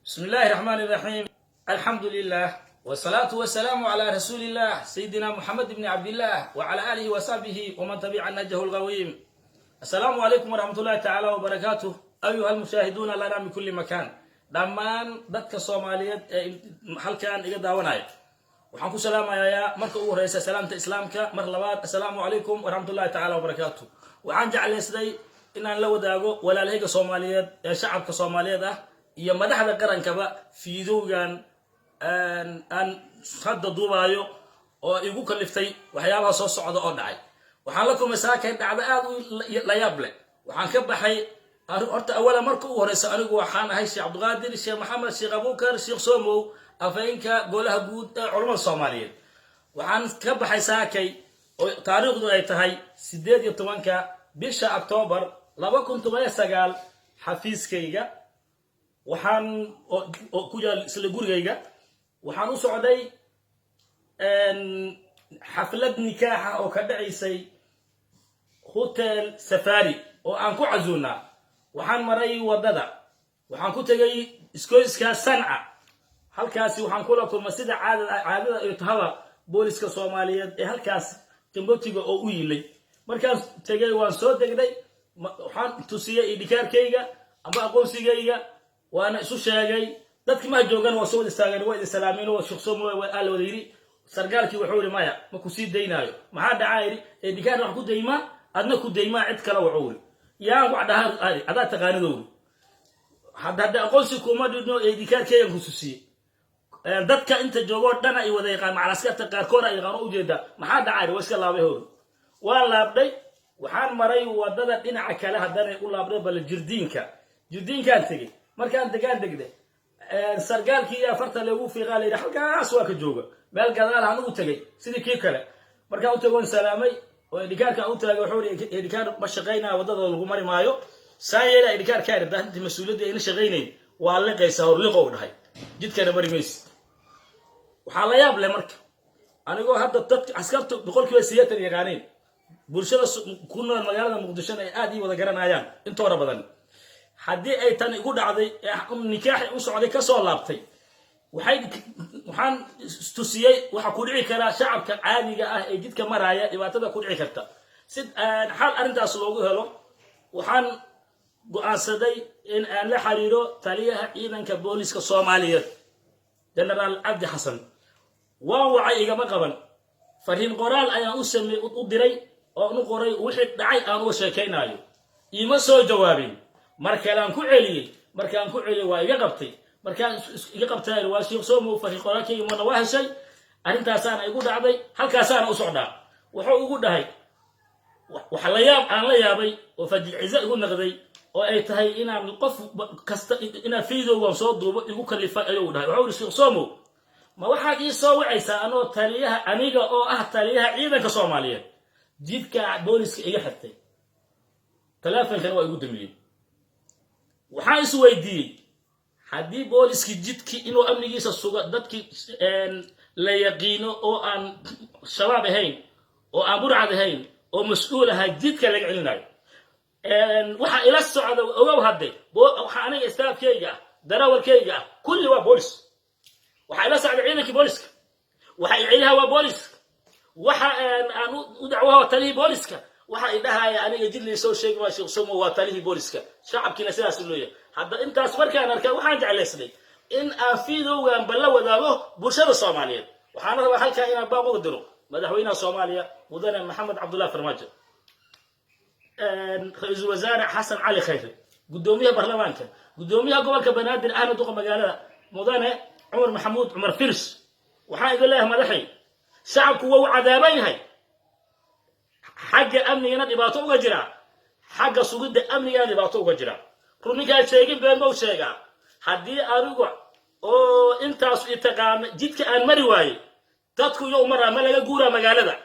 بسم الله الرحمن الرحيم، الحمد لله والصلاة والسلام على رسول الله سيدنا محمد بن عبد الله وعلى آله وصحبه ومن تبع نهجه القويم. السلام عليكم ورحمة الله تعالى وبركاته، أيها المشاهدون لنا من كل مكان. Dhammaan dadka Soomaaliyeed ee halkan iga daawanaya waxaan ku salaamayaa marka ugu horeysa salaamta Islaamka. Mar labaad, assalaamu calaykum waraxmatullahi tacaala wabarakaatu. Waxaan jeclaystay inaan la wadaago walaalahayga Soomaaliyeed ee shacabka Soomaaliyeed ah iyo madaxda qarankaba fiidowgan aan hadda duubaayo oo igu kaliftay waxyaabaha soo socda oo dhacay. Waxaan la kulmay saakay dhacdo aad u la yaab leh. Waxaan ka baxay horta awala marka ugu horeysa, anigu waxaan ahay Sheekh Cabdiqaadir Sheekh Maxamed Sheekh Abuukar Sheekh Somow, afhayeenka Golaha Guud ee Culamada Soomaaliyeed. Waxaan ka baxay saakay oo taariikhdu ay tahay 18-ka bisha Octoobar 2019 xafiiskayga, waxaan oo ku yaal isla gurigayga. Waxaan u socday xaflad nikaaxa oo ka dhacaysay Hotel Safari oo aan ku casuunaa. Waxaan maray waddada, waxaan ku tegay iskoyska Sanca. Halkaasi waxaan kula kulmay, sida caadada iyo tahaba, booliska Soomaaliyeed ee halkaas jambotiga oo u yilay. Markaan tegay, waan soo degnay, waxaan tusiyey ID card-kayga amba aqoonsigayga, waana isu sheegay. Dadki maha joogan waa soo wada istaageen, waa idin salaameen oo "Sheekh Somo" aa la wada yidhi. Sargaalkii wuxuu yidhi: "Maya, ma ku sii daynaayo." "Maxaa dhacaa?" Yidhi. "ID card wax ku daymaa, adna ku daymaa cid kale." Wuxuu yidhi: "Yaan wax dhaha, adaa taqaanidowri hadda aqoonsi kuma dhidno, ID card-kaygan ku tusiyey. Dadka inta joogoo dhana ay wada yaqaan, macalaskarta qaarkood ay yaqaan ujeedaa. Maxaa dhacaa?" Waa iska laabay hor. Waan laabdhay, waxaan maray wadada dhinaca kale, haddana u laabdhay bal Jirdiinka. Jirdiinkaan tegey. Markaan degaan degday, sargaalkii iyo afarta lagu fiiqaa la yidhi halkaas waa ka jooga. Meel gadaal aan ugu tegey sidii kii kale. Markaan u tagoon salaamay oo ID card-ka u taagay, wuxuu yidhi: "ID card ma shaqaynaya, waddada lagu mari maayo." Saa yeela ID card-kaa intii mas-uuliyadda ayna shaqaynayn waa liqaysaa, hor liqow dhahay, jidkana mari maysid. Waxaa la yaab leh marka, anigoo hadda dadka askartu 80% yaqaaneen, bulshada ku nool magaalada Muqdishona ay aad ii wada garanayaan intooda badan, haddii ay tan igu dhacday ee nikaaxi u socday kasoo laabtay, waxaan istusiyey waxa ku dhici karaa shacabka caadiga ah ee jidka maraya, dhibaatada ku dhici karta. Si xal arrintaas loogu helo, waxaan go'aansaday in aan la xiriiro taliyaha ciidanka booliska Soomaaliyeed, Genaraal Cabdi Xasan. Waan wacay, igama qaban. Fariin qoraal ayaan u samey u diray oo u qoray wixii dhacay aan uga sheekaynaayo. Iima soo jawaabin. Mar kalean ku celiyey. Markaan ku celiyey, waa iga qabtay. Markaan iga qabtay, "Waa Sheekh Somow, fariin qoraalkayga marna waa heshay, arrintaasaana igu dhacday, halkaasaana u socdaa." Wuxuu ugu dhahay waxa la yaab aan la yaabay oo fajicize igu naqday oo ay tahay inaan qof kasta inaan videogan soo duubo igu kalifay ayuu dhahay. Wuxuu yidhi: "Sheekh Somow, ma waxaad ii soo wacaysaa anoo taliyaha, aniga oo ah taliyaha ciidanka Soomaaliyeed, jidka booliska iga xirtay, taleefonkana waa igu damiyey?" Waxaan is weydiiyey, haddii booliskii jidkii inuu amnigiisa sugo dadkii la yaqiino oo aan Shabaab ahayn oo aan burcad ahayn oo mas-uul ahaa jidka laga celinayo, waxa ila socda ogow hadde, waxa aniga staff-kayga ah, darawalkayga ah, kulli waa boolis. Waxaa ila socda ciidankii booliska, waxa celiha waa booliska, waxa aan u dacwaha waa talihii booliska. Waxa i dhahaya aniga jid laysoo sheegi waa Sheekh Somo, waa talihii booliska. Shacabkiina sidaas u leeyahay. Hadda intaas markaan arkay, waxaan jeclaysnay in aan fiidowgan balla wadaago bulshada Soomaaliyeed. Waxaana rabaa halkaa inaan baaq uga diro madaxweynaha Soomaaliya, mudane Maxamed Cabdullahi Farmaajo, ra-iisul wasaare Xasan Cali Khayre, guddoomiyaha baarlamaanka, guddoomiyaha gobolka Banaadir ahna duqa magaalada, mudane Cumar Maxamuud Cumar Firs. Waxaan idin leeyahay, madaxay, shacabku waa u cadaaban yahay, xagga amnigana dhibaato uga jira, xagga sugidda amnigana dhibaato uga jira. Run ninkaan sheegin been bau sheegaa. Haddii anigu oo intaas i taqaana jidka aan mari waayey, dadku iyo umaraa ma laga guuraa magaalada?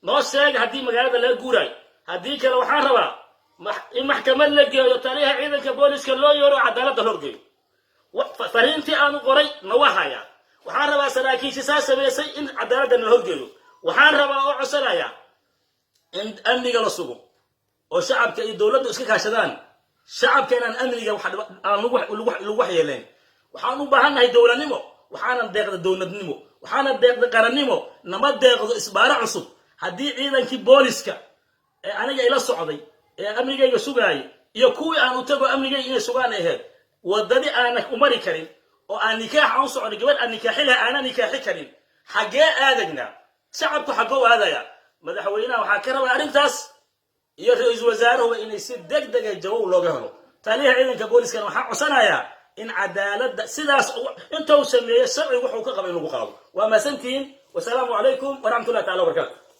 Noo sheega haddii magaalada laga guuraayo. Haddii kale, waxaan rabaa in maxkamad la geeyo taliyaha ciidanka booliska, loo yeero, cadaaladda horgeeyo. Fariintii aanu qoray na waa hayaa. Waxaan rabaa saraakiisha saa samaysay in cadaaladda nala horgeeyo. Waxaan rabaa oo codsanaya in amniga la sugo oo shacabka iyo dowladdu iska kaashadaan, shacabka inaan amniga aan lagu waxyeelayn. Waxaan u baahannahay dowladnimo, waxaanan deeqda dowladnimo, waxaana deeqda qarannimo, nama deeqdo isbaaro cusub. Haddii ciidankii booliska ee aniga ila socday ee amnigayga sugaayay iyo kuwii aan u tago amnigayga inay sugaan ahayd, wadadii aanan u mari karin oo aan nikaax aan u socday, gabadh aan nikaaxi laha aanan nikaaxi karin, xaggee aadagnaa? Shacabku xaggoo aadaya? Madaxweynaha waxaa ka rabaa arrintaas iyo ra-iisul wasaaruhuba inay si deg dega jawaab looga helo. Taliyaha ciidanka booliskana waxaa codsanayaa in cadaaladda sidaas inta uu sameeyo sharcigu wuxuu ka qaba in lagu qaado. Waa mahadsantihiin. Wasalaamu calaykum waraxmatullahi tacala wabarakatu.